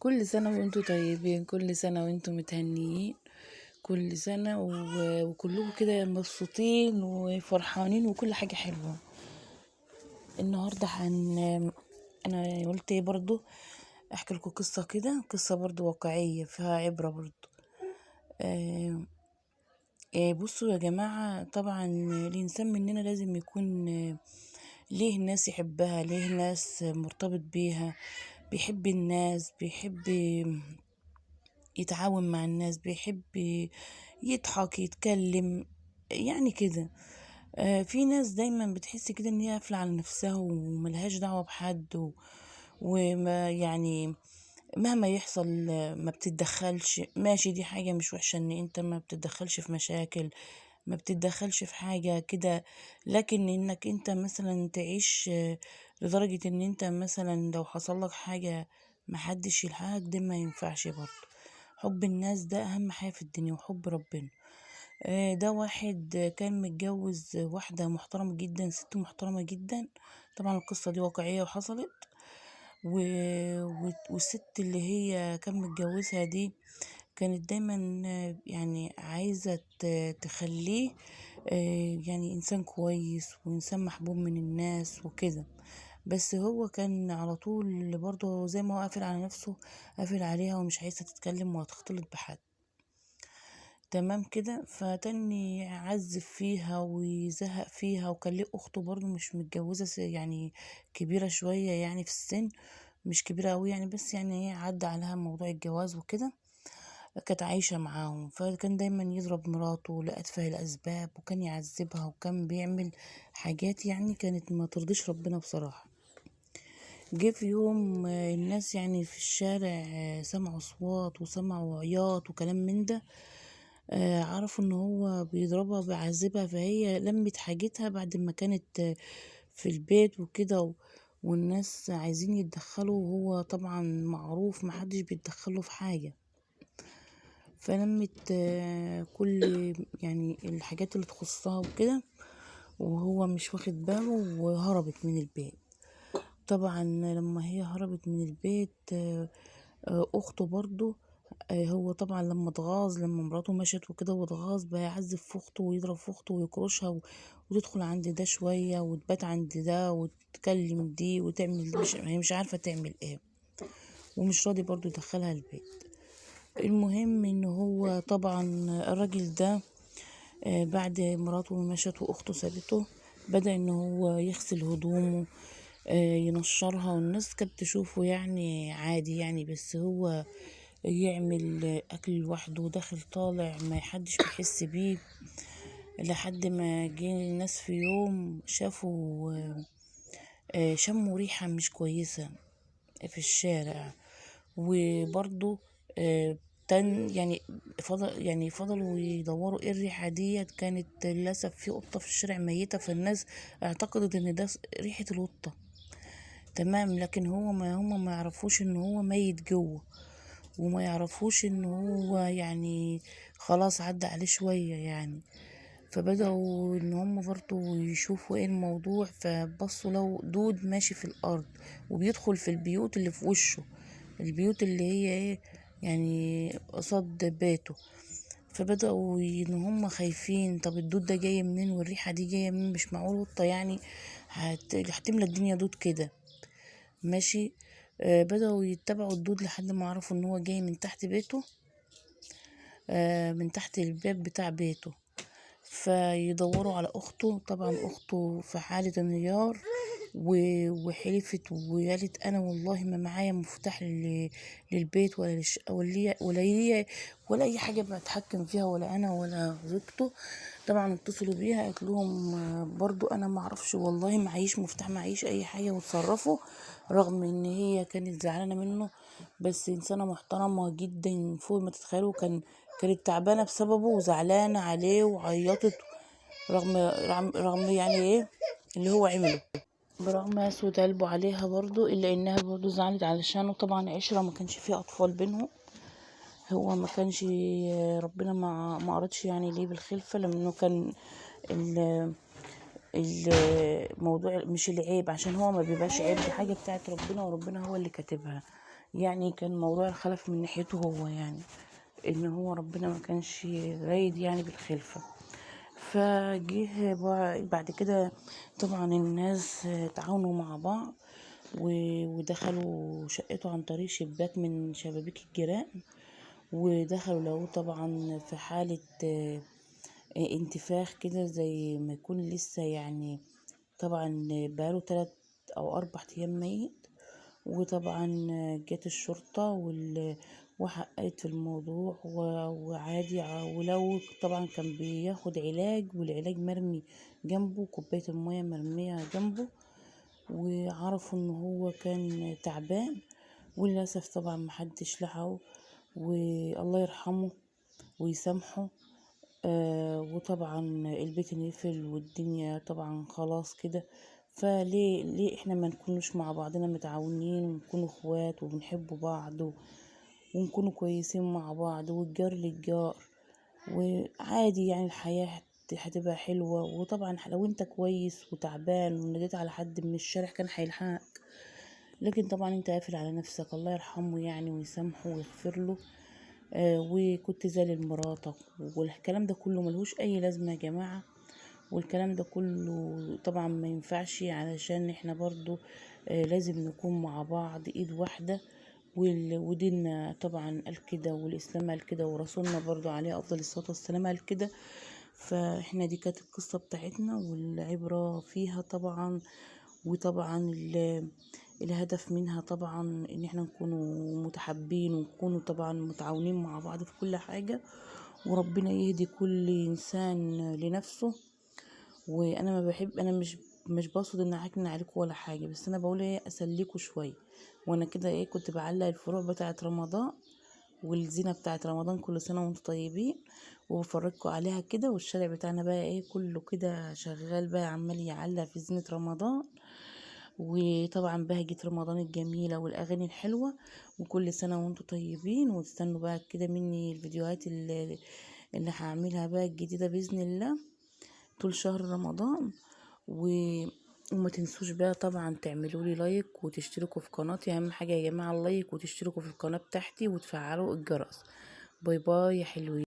كل سنة وانتم طيبين، كل سنة وانتم متهنيين، كل سنة وكلكم كده مبسوطين وفرحانين وكل حاجة حلوة. النهاردة انا قلت ايه برضو احكي لكم قصة كده، قصة برضو واقعية فيها عبرة برضو. بصوا يا جماعة، طبعا الانسان مننا لازم يكون ليه ناس يحبها، ليه ناس مرتبط بيها، بيحب الناس، بيحب يتعاون مع الناس، بيحب يضحك يتكلم يعني كده. في ناس دايما بتحس كده ان هي قافله على نفسها وملهاش دعوه بحد، وما يعني مهما يحصل ما بتتدخلش. ماشي، دي حاجة مش وحشة ان انت ما بتتدخلش في مشاكل، ما بتتدخلش في حاجة كده، لكن انك انت مثلا تعيش لدرجة ان انت مثلا لو حصل لك حاجة محدش يلحقك، ده ما ينفعش برضه. حب الناس ده اهم حاجة في الدنيا، وحب ربنا. ده واحد كان متجوز واحدة محترمة جدا، ست محترمة جدا. طبعا القصة دي واقعية وحصلت. والست اللي هي كان متجوزها دي كانت دايما يعني عايزة تخليه يعني إنسان كويس وإنسان محبوب من الناس وكده، بس هو كان على طول برضه زي ما هو قافل على نفسه قافل عليها ومش عايزة تتكلم وهتختلط بحد، تمام كده. فتاني يعذب فيها ويزهق فيها، وكان ليه اخته برضه مش متجوزة، يعني كبيرة شوية يعني في السن، مش كبيرة قوي يعني، بس يعني ايه عدى عليها موضوع الجواز وكده، كانت عايشة معاهم. فكان دايما يضرب مراته لأتفه الأسباب، وكان يعذبها، وكان بيعمل حاجات يعني كانت ما ترضيش ربنا بصراحة. جه في يوم الناس يعني في الشارع سمعوا صوات وسمعوا عياط وكلام من ده، عرفوا ان هو بيضربها وبيعذبها. فهي لمت حاجتها بعد ما كانت في البيت وكده، والناس عايزين يتدخلوا، وهو طبعا معروف محدش بيتدخله في حاجة. فلمت كل يعني الحاجات اللي تخصها وكده، وهو مش واخد باله، وهربت من البيت. طبعا لما هي هربت من البيت اخته برضو، هو طبعا لما اتغاظ، لما مراته مشت وكده واتغاظ، بقى يعذب في اخته ويضرب في اخته ويكرشها، وتدخل عند ده شوية وتبات عند ده وتكلم دي وتعمل دي، هي مش عارفة تعمل ايه، ومش راضي برضو يدخلها البيت. المهم ان هو طبعا الراجل ده بعد مراته مشت واخته سابته، بدأ ان هو يغسل هدومه، ينشرها، والناس كانت تشوفه يعني عادي يعني، بس هو يعمل اكل لوحده داخل طالع، ما حدش بيحس بيه. لحد ما جه الناس في يوم شافوا، شموا ريحة مش كويسة في الشارع، وبرضو يعني فضل يعني فضلوا يدوروا ايه الريحة ديت. كانت للأسف في قطة في الشارع ميتة، فالناس اعتقدت ان ده ريحة القطة، تمام. لكن هو ما هم ما يعرفوش ان هو ميت جوه، وما يعرفوش ان هو يعني خلاص عدى عليه شوية يعني. فبدأوا ان هم برضو يشوفوا ايه الموضوع، فبصوا لو دود ماشي في الارض وبيدخل في البيوت اللي في وشه، البيوت اللي هي ايه يعني قصاد بيته. فبدأوا ان هم خايفين، طب الدود ده جاي منين والريحة دي جاية منين؟ مش معقول قطة يعني هتملى الدنيا دود كده، ماشي. بدأوا يتبعوا الدود لحد ما عرفوا ان هو جاي من تحت بيته، من تحت الباب بتاع بيته. فيدوروا على اخته، طبعا اخته في حالة انهيار، وحلفت وقالت انا والله ما معايا مفتاح للبيت ولا للشقه ولا ولا اي حاجة بتحكم فيها، ولا انا ولا زوجته. طبعا اتصلوا بيها قالت لهم برضو انا ما اعرفش والله، معيش مفتاح معيش اي حاجة، وتصرفوا. رغم ان هي كانت زعلانة منه، بس انسانه محترمه جدا فوق ما تتخيلوا. كانت تعبانة بسببه وزعلانه عليه وعيطت، رغم يعني ايه اللي هو عمله، برغم قسوة قلبه عليها برضو، الا انها برضو زعلت علشانه. طبعا عشرة ما كانش فيه اطفال بينهم، هو ما كانش ربنا ما قرضش يعني ليه بالخلفة، لانه كان الموضوع مش العيب، عشان هو ما بيبقاش عيب، دي حاجة بتاعت ربنا وربنا هو اللي كاتبها. يعني كان موضوع الخلف من ناحيته هو، يعني ان هو ربنا ما كانش رايد يعني بالخلفة. فجه بعد كده طبعا الناس تعاونوا مع بعض ودخلوا شقته عن طريق شباك من شبابيك الجيران، ودخلوا لقوه طبعا في حالة انتفاخ كده، زي ما يكون لسه يعني طبعا بقاله 3 أو 4 أيام ميت. وطبعا جت الشرطة وحققت في الموضوع وعادي، ولو طبعا كان بياخد علاج والعلاج مرمي جنبه، كوباية المية مرمية جنبه، وعرفوا ان هو كان تعبان، وللأسف طبعا محدش لحقه، والله يرحمه ويسامحه. وطبعا البيت انقفل والدنيا طبعا خلاص كده. فليه احنا ما نكونوش مع بعضنا متعاونين ونكونوا اخوات وبنحب بعض ونكونوا كويسين مع بعض، والجار للجار، وعادي يعني الحياة هتبقى حلوة. وطبعا لو انت كويس وتعبان وناديت على حد من الشارع كان هيلحقك، لكن طبعا انت قافل على نفسك. الله يرحمه يعني ويسامحه ويغفر له. وكنت ذالل مراتك والكلام ده كله ملهوش اي لازمة يا جماعة، والكلام ده كله طبعا ما ينفعش، علشان احنا برضو لازم نكون مع بعض ايد واحدة، وديننا طبعا قال كده، والاسلام قال كده، ورسولنا برضو عليه افضل الصلاة والسلام قال كده. فاحنا دي كانت القصة بتاعتنا والعبرة فيها طبعا، وطبعا الهدف منها طبعا ان احنا نكونوا متحابين ونكونوا طبعا متعاونين مع بعض في كل حاجة، وربنا يهدي كل انسان لنفسه. وانا ما بحب، انا مش بقصد ان اعكن عليكم ولا حاجة، بس انا بقول ايه اسليكوا شوية. وانا كده ايه كنت بعلق الفروع بتاعه رمضان والزينة بتاعه رمضان، كل سنة وانتم طيبين، وبفرجكم عليها كده. والشارع بتاعنا بقى ايه كله كده شغال بقى عمال يعلق في زينة رمضان، وطبعا بهجة رمضان الجميلة والأغاني الحلوة. وكل سنة وانتم طيبين، وتستنوا بقى كده مني الفيديوهات اللي هعملها بقى الجديدة بإذن الله طول شهر رمضان. وما تنسوش بقى طبعا تعملوا لي like وتشتركوا في قناتي، اهم حاجة يا جماعة ال like، وتشتركوا في القناة بتاعتي وتفعلوا الجرس. bye bye يا حلوين.